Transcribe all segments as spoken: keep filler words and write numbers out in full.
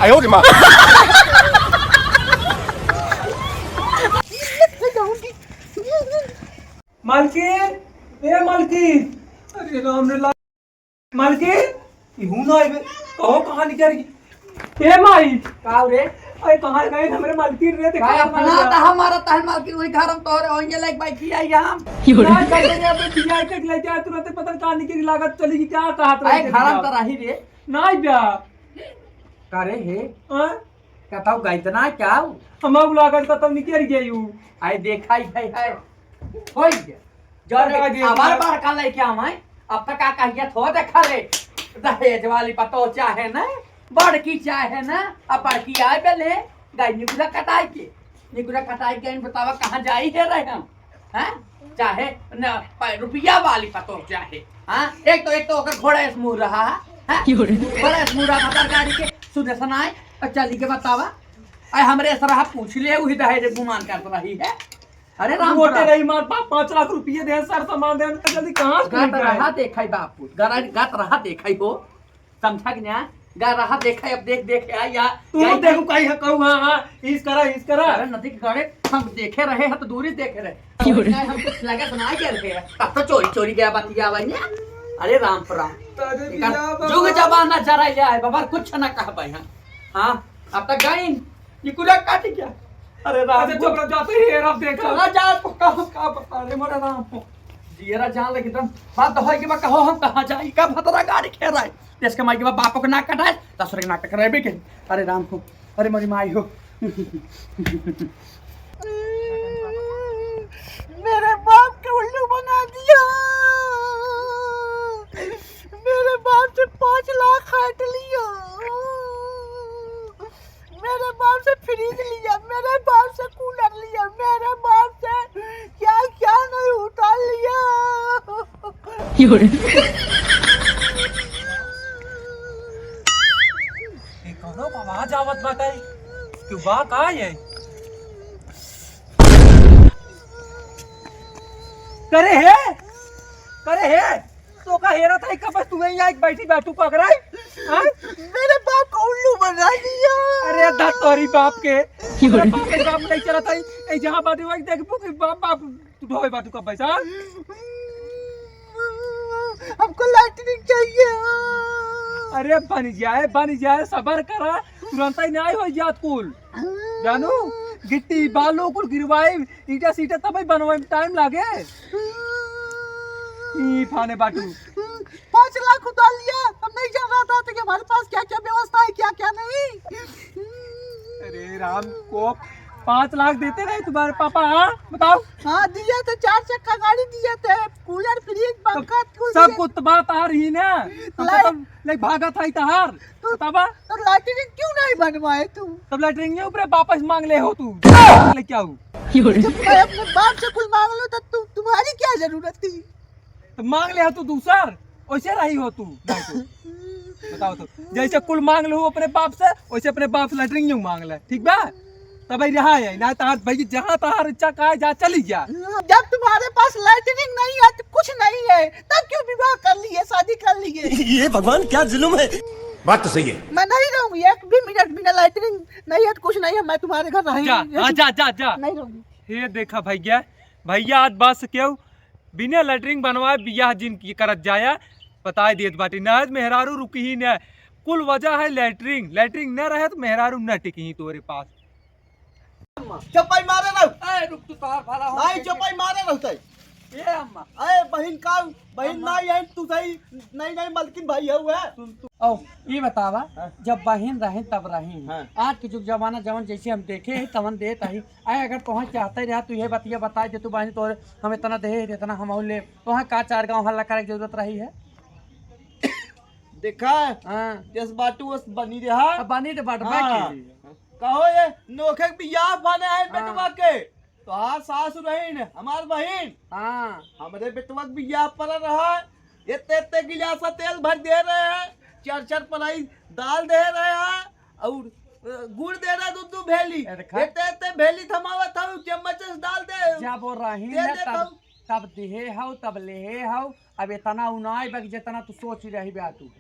आयो रे माँ। मालकिन, ए मालकिन, अरे राम रे ला-, मालकिन, इहू ना आइबे, कहो कहाँ निकल गई? ए माई, का रे? अरे कहाँ गए हमरे मालकिन रे? देखा का अपना मालकिन। तहा मारा तहन मालकिन वही घर हम तोरे होंगे लाइक बाइक ही आई हम। ना, चल रे, अबे बिया के लेके आ, तुरंत पता नहीं कहाँ निकल लागत चली कि क्या कहा था अरे घर हम तो रही रे। ना आइबे। का रे हे? हाँ? कतौ गइत ना क्या? हमार लागत कतौ निकल गई हूँ। आए देखा ही है, है। होई गया। जौन आ गया। हमार बड़का लइके आवे, अब तक का कहिया थो देखा रे। दहेज वाली पतो चाहे ना, बड़की चाहे ना, अब बड़की आए बेले, गई निकुरा कटाई के। निकुरा कटाई के इन बतावा कहाँ जाई है रहे हम? हैं? चाहे न प-, रुपया वाली पतो चाहे, हाँ? एक तो, एक तो ओकर घोड़ा एस मुँह रहा है, हैं? घोड़ा एस मुँह रहा भतार गाड़ी के, सुने सुनाए, और चली के बतावा। अरे हमरे एस रहा पूछ ले, वही दहेज गुमान करत रही है। अरे राम मोटे राम। रही मार बाप, पाँच लाख रुपये दे, सर सामान दे, जल्दी कहाँ से गत निकले? रहा देखा ही बापू, गरा-, गत रहा देखा ही हो। समझा कि ना? गा रहा देखा, अब देख, देख, आ, या, तू या, देखू कहीं है, कहूँ, हाँ, हाँ, इस करा, इस करा। अरे नदी के गड़े हम देखे रहे हैं तो दूरी देखे रहे। क्यों रे? नहीं, हम कुछ लगे सुनाई के रहे हैं। तब तो चोरी, चोरी गया बतिया भाई ने। अरे राम पर राम। अरे एकर बिया बाबा। जुग जमाना जरा लिया है बाबा, कुछ ना कह भाई हम। हाँ, अब तक गई, ये कुला काट गया। अरे राम अच्छा, को। चुप रह, जाते ही ये रब देखा। चला जा, तो का, का बता रे, मोरे राम को। जियरा जान लगे एकदम। बात तो है कि मैं कहो हम कहाँ जाई, का भतरा गाड़ी खेल रहा है। देश के माई के बाप बापों के नाक कटाए, ससुर के नाक कटाए भी के। अरे राम हो, अरे मोरी माई हो। मेरे बाप के उल्लू बना दिया। मेरे बाप से पाँच लाख काट लिया। मेरे बाप से फ्रिज लिया, मेरे बाप से कूलर लिया, मेरे बाप से क्या क्या नहीं उठा लिया। ये कौनो आवाज आवत बाटे? क्यों बा का ये? करे हे? करे हे? तो का हेरा था, कब तू यहीं आके बैठी बाटू पकड़ाई? हाँ? मेरे बाप को उल्लू बना दिया। अरे धत तोरी बाप के। मेरे बाप के काम नहीं चला था। ए जहाँ बाटू वही देखबू कि बाप, बाप तू ढोए बाटू कब बैठा? हमको लैट्रिन चाहिए। अरे बन जाए, बन जाए, सबर करा, तुरंत ही नहीं हो जात कुल। जानू, गिट्टी, बालू कुल गिरवाई, ईंटा सीटा तबे बनवाई में टाइम लागे। ई फाने बाटू। पाँच लाख उधार लिया, हम नहीं जान रहा था कि हमारे पास क्या क्या व्यवस्था है, क्या क्या नहीं। अरे राम को पाँच लाख देते रहे तुम्हारे पापा, हाँ? बताओ। हाँ, दिए थे, चार चक्का गाड़ी दिए थे, कूलर, फ्रिज, पंखा, कुल सब दिए। कुछ तो बात आ रही ना। हम तो लाइट तब ले भागत है तहार। तो बतावा। तो लैट्रिन क्यों नहीं बनवाए तू? तब लैट्रिन के ऊपर वापस मांग ले हो तू। ले क्या हो? जब मैं अपने बाप से कुल मांग लूं तो तु-, तुम्हारी क्या जरूरत थी? तो मांग ले हो तू दूसर, वैसे रही हो तू। नहीं तो, बताओ तो, जैसे कुल मांग लो अपने बाप से, वैसे अपने बाप से लैट्रिन यूं मांग ले, ठीक बा? तब ही रहा है, ना तो आज भाई जहाँ तहार इच्छा का है, जा चली जा। जब तुम्हारे पास लैट्रिन नहीं है तो कुछ नहीं है, तब क्यों विवाह कर लिए, शादी कर लिए? ये भगवान क्या जुल्म है। बात तो सही है। मैं नहीं रहूंगी एक भी मिनट बिना लैट्रिन नहीं है तो कुछ नहीं है, मैं तुम्हारे घर रहूंगी। जा, हाँ, जा, जा, जा। नहीं रहूंगी। ये देखा भैया, भैया आज बात से क्यों बिना लैट्रिन बनवाए बियाह जिन की करत जाया, बताए देत बाटी। ना आज मेहरारू रुकी ही ना, कुल वजह है लैट्रिन। लैट्रिन न रहे तो मेहरारू न टिकी ही तोरे पास। चपाई मारे रहो। ए, रुक, तू तोहार भला हो। नहीं, चपाई मारे रहो तै। ए अम्मा। ए, बहिन का, बहिन अम्मा। नहीं है, तू सही, नहीं, नहीं, मलकिन भाई है वो है। सुन तू। ओ, ये बतावा, हाँ। जब बहिन रहे तब रहे। हाँ। आज के जुग जमाना जवन जैसे हम देखे हैं, तवन देत आई। अरे अगर तोहे चाहते रहा, तू ये बतिया बताए जे तू बहिन तोरे हम इतना दे, इतना हम और ले, तोहे का चार गाँव हल्ला करे के जरूरत रही है? देखा, हाँ। जस बाटू वस बनी रहा। अब बनी तो बटबे हाँ। की। कहो ये नोखे के बियाह बने है हाँ। बेटवा के। तोहार सास रहीन, हमार बहिन। हाँ। हमरे बेटवा के बियाह पर रहा। एते एते गिलास तेल भर दे रहे हैं, चार चार पलाई दाल दे रहे हैं और, अ, गुड़ दे रहे दू दू भेली। ए, देखा। एते एते भेली थमावत हूँ, चम्मच से डाल दे। जब वो रही तेल ना देता तब, हूँ। तब देहे हौ, तब लेहे हौ। अब इतना उनाई बा कि जितना तू सोच रही बा तू।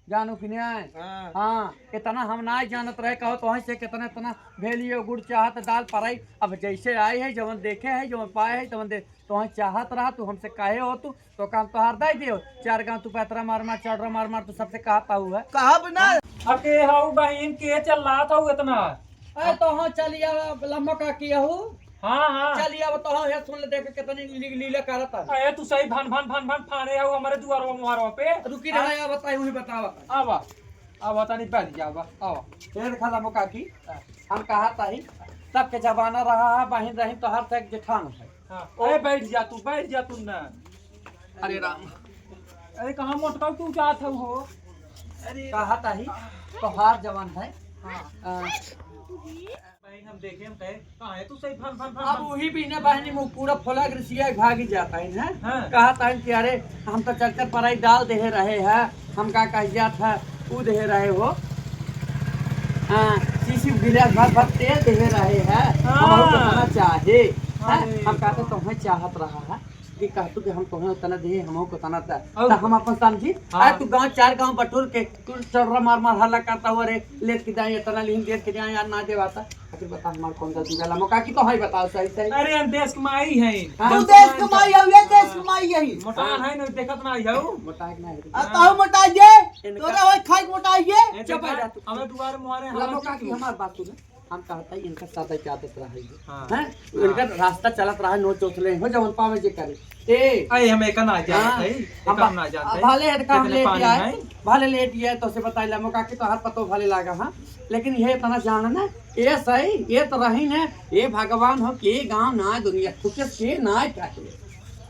जानू कि नहीं? हाँ। हाँ, इतना हम नाहीं जानत रहे, कहो तोहई से कितना, इतना भेलियो गुड़ चाहत दाल परई। अब जैसे आई है, जवन देखे है, जवन पाए है, तवन दे, तोहई चाहत रहा, तू हमसे कहे हो, तू तो काम तोहार दे दियो। चार गाँव तू पैतरा मार मार, चढ़रा मार मार, तू सबसे कहत हऊ है। कहब ना। अके हऊ बहिन, के चिल्लात हऊ इतना? अरे तो हाँ, चली आवा, लम्बा काकी हऊ। हाँ, हाँ। चली आवा, तो हाँ, हे सुन ले, देख कितनी ली-, लीला करत है। अरे तू सही भन भन भन भन फाने हऊ हमरे दुआरवा मुहारवा पे। रुकी रहा, हाँ। या बताई, वही बतावा। आवा, आवा, तनी बैठ जा, आवा, आवा। ए देखा लम्बा काकी, हम कहत हई, सबके जमाना रहा है, बहिन रही तो हर से एक जेठान है। हाँ। ओ, ए, बैठ जा तू, बैठ जा तू ना। अरे राम। अरे कहाँ मोटका तू जात हऊ हो? अरे कहत हई, तोहार जवन है। हाँ। आ, बहिन हम देखे, हम कहे, कहाँ है तू सही भन भन भन अब भन? वही बिना बहिनी मुँह पूरा फोला के रिसिया भागी जात है, हैं? हाँ। कहत है कि अरे हम तो चल चल परई दाल देहे रहे हैं, हम का कह जात है, ऊ देहे रहे हो। हाँ, शीशी गिलास भर भर तेल देहे रहे हैं, हाँ। हमहू को इतना चाहे, हैं? अरे हम कहते वाह। तोहई चाहत रहा है कि कहतू कि हम तोहई उतना देहे, हमहू को उतना दा। और तो हम अपन समझी, हाँ। आ तू गाँव चार गाँव बटोर के तू चढ़रा मार मार हल्ला करत हऊ, अरे लेट के जाए इतना लिहिन, लेट के जाए यार, ना देवाता। आखिर बता हमार कौन गलती बा लम्बा काकी, तोहई बताओ सही सही। अरे हम देश के माई है। हाँ। तू देश के माई हऊ, ये देश के माई है। मोटा है ना, देखत ना हऊ। मोटा है कि ना है? आ तहू मोटा जे, इनका तोरा होई खाई मोटा जे। ए, चुप हो जा तू। हमें दुआरे मुहारे लम्बा काकी, हमार बात सुन। हम कहत हई इनका सादा के आदत रहा है। हाँ। हैं? हाँ। इनका रास्ता चलत रहा, नोच चोच ले हो, जवन पावे जे करे। ए। अरे हम एका ना जानत हाँ। हई, हम एका हम ना जानत हई। भले हेड का हम लेट आए, भले लेट आए, तोसे बताई लम्बा काकी, तोहार पतो भले लागा, हाँ। लेकिन ये इतना जान ना, ये सही, ये तो रही ना, ये भगवान हो, के गाँव ना दुनिया, थुके के ना काटे।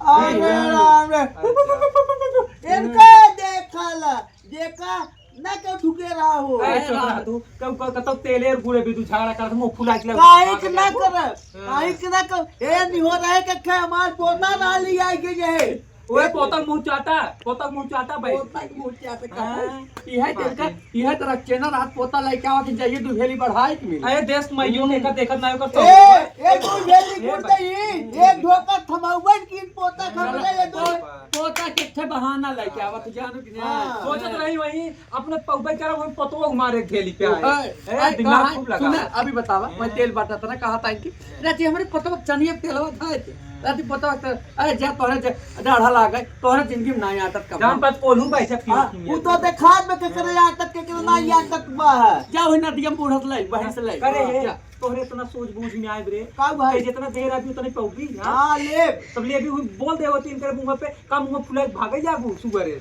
अरे राम रे। अच्छा। इनका देखा ला, देखा, ना क्यों ठुके रहा हो? ए, चुप रहा तू। कब, कब, कतौ तेले और गुड़े भी तू झगड़ा करत, मुँह फुला के काहे के ना करब? हाँ। काहे के ना कर? ए, निहो रहे के खे हमार पोता ना ली आई के जे है। ओए, पोता मुँह चाटा, पोता मुँह चाटा भाई। पोता के मुँह चाटा हाँ। का? इहे तेल का, इहे तरह चेना रात पोता लेके आवा कि जाइए दुहेली बढ़ाई के मिले। अरे देश माइयो हम्म। देखत, देखत ना ओकर ए, ए, दुहेली ए, गुड़ भाई। दही, एक ढोका थमाउबन की पोता खा ले, ये दो। पो-, पोता के ठे बहाना लेके आवा, तू जानू कि ना? हाँ। सोचत रही वही, अपने पौबे करब, हम पतोह मारे घेली पे आए। ओए, ए, ए, दिमाग कहाँ खूब लगा। सुना, अभी बतावा, मैं हाँ। तेल बाटत ना, कहा था कि राती हमरे पतोह चनिया तेलवा था, हाँ। राती पतोह त, अरे जा तोहरे जे डाढ़ा लागे, तोहरे जिंदगी में ना आटत कब। जान बात कोल्हू बैठे पियो हाँ, किया। उ तो देखात में केकरे आटत, केकरे ना आटत बा है। जा वही नदिया में बूढ़त ले, बहिन से ले। करे हे, जा। तोहरे इतना सूझबूझ में आए रे। का भाई? ते जितना देर अभी उतने पौबी, हाँ? हाँ, ले। तब ले भी बोल दे होती इनकर मुँह पे, का मुँह फुला के भागे जाबू सुअरे।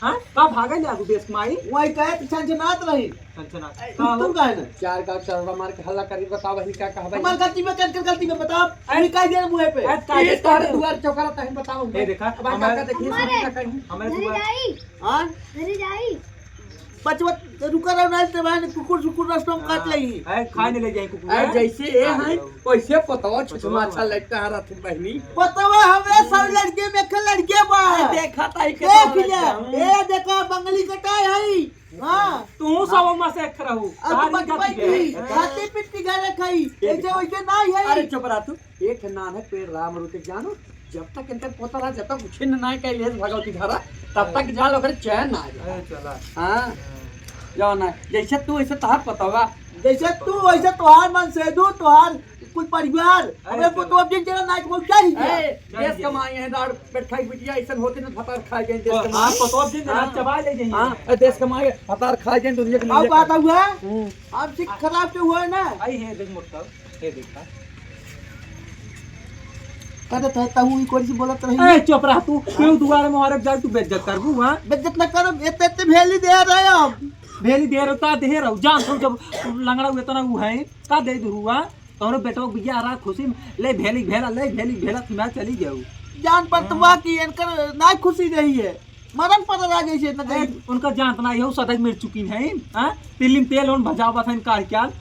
हाँ? का भागे जाबू देश के माई? वही कहे तो छनछनात रही। छनछनात। ए, का हो? तुम काहे ना? चार गाँव चढ़वा मार के हल्ला करी, बताओ बहिन का कहबे? हमार गलती में, केकर गलती में बताओ? ए, अभी काहे दे मुँह पे? ए, काहे ए, दे तोहरे मुँह? दुआर चौकरा तहिन बताओ। ए, देखा, अब हमार, का देखिए, हमारे, का कहीं? हमारे घरे दुआर जाई। हाँ? घरे जाई। बचवा, रुका रहो, नहीं तो बहन कुकुर सुकुर रस्तों में काट हाँ। लेगी। ए, खाए नहीं ले जाए कुकुर, ए, हैं? जैसे ए हाँ, हैं, तो वैसे पतवा छुछुमा अच्छा लगता है रात में बहनी। पतवा हमरा सब लड़के में के लड़के बा। ए, देखा ताई के देख तो ले, लड़का। ए, देखा बंगली कटाए है। हाँ। तू सब हाँ। ओमा से एक रहू। अब तारी बचवा का की है। खाती पीती घर खाई। ए, ऐसे देखा। वैसे नहीं है। अरे चुप रह तू। एक नान है पेड़ राम रुके जानो, जब तक इनकर पोता रहा, जब तक उछिन ना कह ले भगवती धरा, तब तक जान ओकरे चैन ना आ जाए। अरे चला। हाँ। हाँ। जाओ ना, जैसे तू वैसे तोहार पतवा। जैसे तू वैसे तोहार मन से दू, तोहार कुल परिवार। अरे हमें चला। पतवा जिन जगह ना को क्या ही गया? ए, देश कमाई है, दाड़ पेट खाई बिटिया, ऐसन होते ना भतार खाई गए देश तो कमाई। हाँ, पतवा जिन जगह हाँ। चबा ले जाइए। हाँ, ए, देश कमाई, भतार खाई गए दुनिया के अब लिए बात खाई। हुआ? हम्म। अब सिख खराब के हुआ है ना? आई है, देख मोटका। हे देखा। कहते तह तहू ई कोन सी बोलत रही? ए, चुप रह तू। क्यों दुआरे में औरत जाए तू बेइज्जत करबू, हाँ? बेइज्जत ना करब, एते, एते भेली दे रहे हम। भेली दे रहे, का दे रहो? जान तू जब लंगड़ा हुए तना उ है, का दे दू हुआ? तोहरे बेटवा बिया रहा खुशी में, ले भेली भेला, ले भेली भेला, तू ना चली जाऊ। जान पर तू हाँ। की इनकर ना खुशी रही है। मरन पड़ल आ जैसे इतना ए, कहीं। उनका जानत ना, यहू सदक मिल चुकी है, हाँ? तिल्ली में तेल उन भजावत है, काढ़ के आल।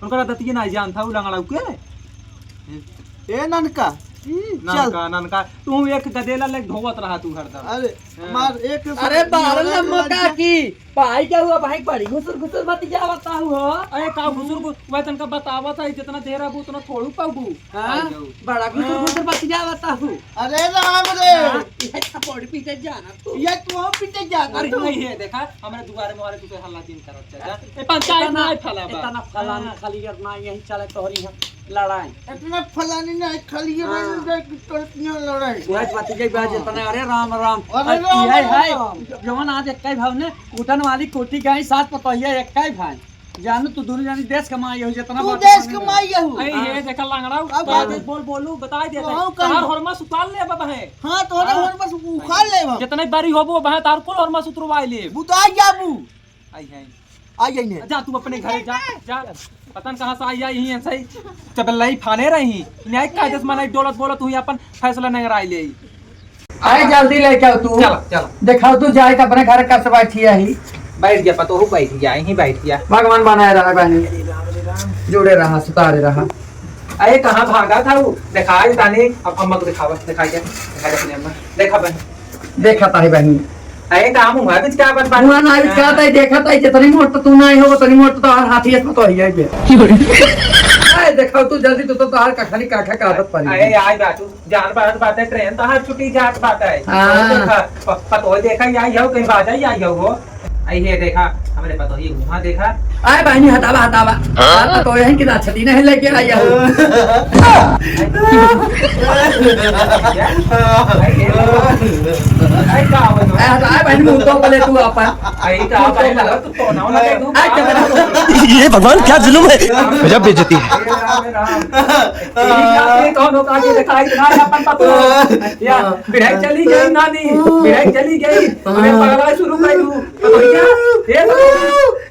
उनका दतिये ना जानत है, उ लंगड़ा के। ए ननका, हम्म, ननका, चल। ननका, तू एक गदेला लेके ढोवत रहा तू हरदम। अरे, हाँ। मार एक अरे, बारह नंबर का की, भाई क्या हुआ भाई, बड़ी घुसुर घुसुर बतियावता हूँ हो। अरे, का घुसुर घुसुर, वह तनका बतावत है, जितना देर रहबू, उतना थोड़ू पाबू। हाँ, आ जाओ। बड़ा घुसुर हाँ। घुसुर बतियावता हूँ। अरे राम रे। हाँ, ये थप्पड़ पीटे जाना तू। ये तू हम पीटे जाना अरे तू। नहीं है, देखा, हमारे दुआरे मुहारे तुझे हल्ला दिन करत चल जा। ए, पंचायत इतना, ना फैला बा। इतना फलानी हाँ। खलियर ना यहीं चले तोहरी यहाँ लड़ाई। इतना फलानी ना खलियर हाँ। ना तोहरी यहाँ लड़ाई। वह बात के बाद हाँ। इतना, अरे राम राम। अरे अब राम ये राम। है, जवन आज एक भाव ने कूटन वाली कूटी गई, सास पतोहिया एक भाई। जानू तू दोनों जानी देश कमाई हो, जितना तू बात देश मांगे। कमाई हो। अरे हाँ। ये देखा लंगड़ा, अब बात बात बोल, बोलू, बताई देता तो है। हम कहीं तहार होरमा सुताल ले बाबा है। हाँ, तोहरा हाँ। होरमा सु-, उखाड़ ले बाबा। जितने बारी होबो बाबा, तार कुल होरमा सुतरवाई ले। बुताई जाबू। आई है। आई है ने। जा तू अपने घरे जा, जा। पता न कहाँ से आई, आई ही ऐसे ही। चबल्लाई फाने रही। न्याय कायदे से मनाई डोलत बोलत हुई, अपन फैसला नहीं राय ले। अरे जल्दी लेके आओ तू। चलो, चलो। देखाओ तू जाए तो अपने घर का से बैठी है ही। बैठ गया पतोहू, बैठ गया, यहीं बैठ गया। भगवान बनाए रहा बहनी। जुड़े रहा, सुतारे रहा। अरे कहाँ भागा था वो? दिखाई तानी, अब अम्मा को दिखावा, दिखाई दे, दिखाई दे अपनी अम्मा। देखा बहन। देखा ताही बहनी। अरे कहाँ मुँह है बिचका बन बन? मुँह ना बिचका ताही, देखा ताही, जितनी मोट तो तू नहीं हो, उतनी मोट तो हर हाथी है तो ही है बे। अरे देखाओ तू जल्दी, तू तो तार कखनी काखा का आदत पड़ी। अरे आई बात। जान बात बात है, ट्रेन तो हर छुट्टी जात बात है। हाँ। देखा, प-, पतोह देखा, या यो कहीं बाजा या यो हो। आई ये देखा, हमरे पतोह ये वहाँ देखा। आए बहनी, हटावा, हटावा। हाँ? पतोह यहीं की राक्षसी नहीं लेके आई हो। आई ये, आई का हो? आए हटाए बहनी, मुँह तो पले तू अपन। आई का हो? तू तो ना, ना, तू आए क्या बना? ये भगवान, क्या जुल्म है। गजब बेइज्जती है। राम, राम। ये कौन होता है? ये देखा, इतना अपन पतोह। या, पिढ़ाई चली गई नानी, पिढ़ाई चली गई। उन्हें पगला शुरू कर दूँ। पतोहिया, हे पतोहिया।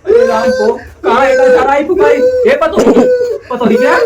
अरे राम को, कहाँ है इधर चढ़ाई फुकाई? हे पतोहिया, पतोहिया।